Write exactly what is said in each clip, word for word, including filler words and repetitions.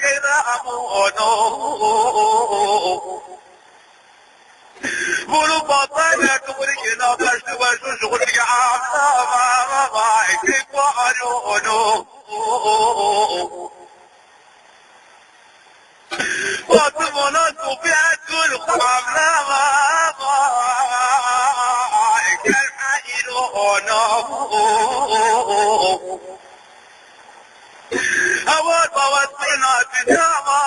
Keyna amono. Bunu patay ne kumuri kina taştı başu şukur ki amna ma ma ma. Ekmek var onu. Fatımona sohbetül kamla. Gel hayır ona. Avar bavat sına tücama.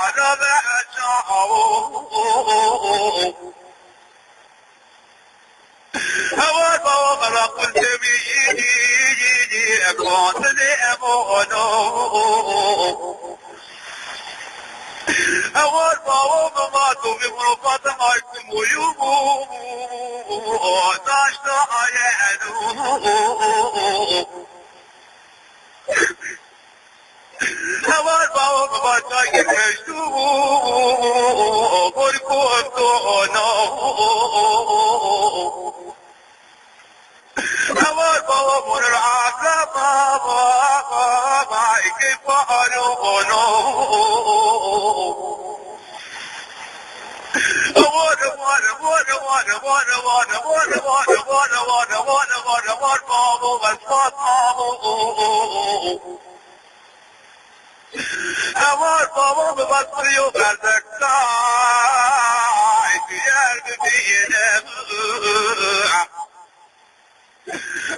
Ara ve aşağı. Hewar bawo mi ra qul tewî yî, yî, yî, yî, yî, em qandinê em o, ano. Hewar bawo mi ma to vî muro Fatimay kum o yû, daşta aye eno. Hewar bawo mi va çayê keştû, gor ku em to ana. Hewar bawo mi ra afla ma, ma, ma, ma, eke faro ono. Hewar, hewar, hewar, hewar, hewar, hewar, hewar, hewar, hewar, hewar, hewar, hewar, babo, vesvat, babo. Hewar babo bi batriyo berzekta, diğer bir diyelim.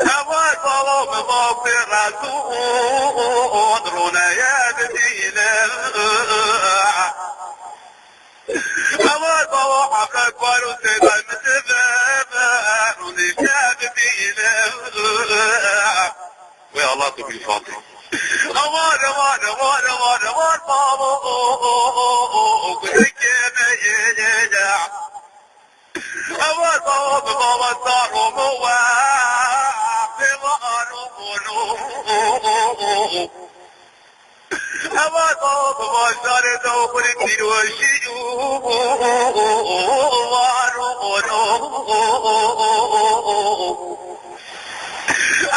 Hewar babo bi babi razun, runeye bir diyelim. Hewar babo hafle kuaru seydan mitibe, runeye bir diyelim. Ve Allah tu bil Fatih. Aman, aman, aman, aman, aman, babo, kuzekeme yeyele. Aman, babo, baba, saro mu wa, bevaro bunu. Aman, babo, baba, sare da okuri tiroşi, varo bunu.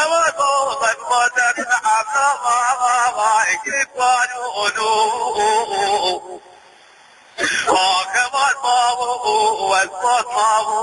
Ama baba, ben madem abla, baba, iki panu onu. Akemar babu, esbat babu.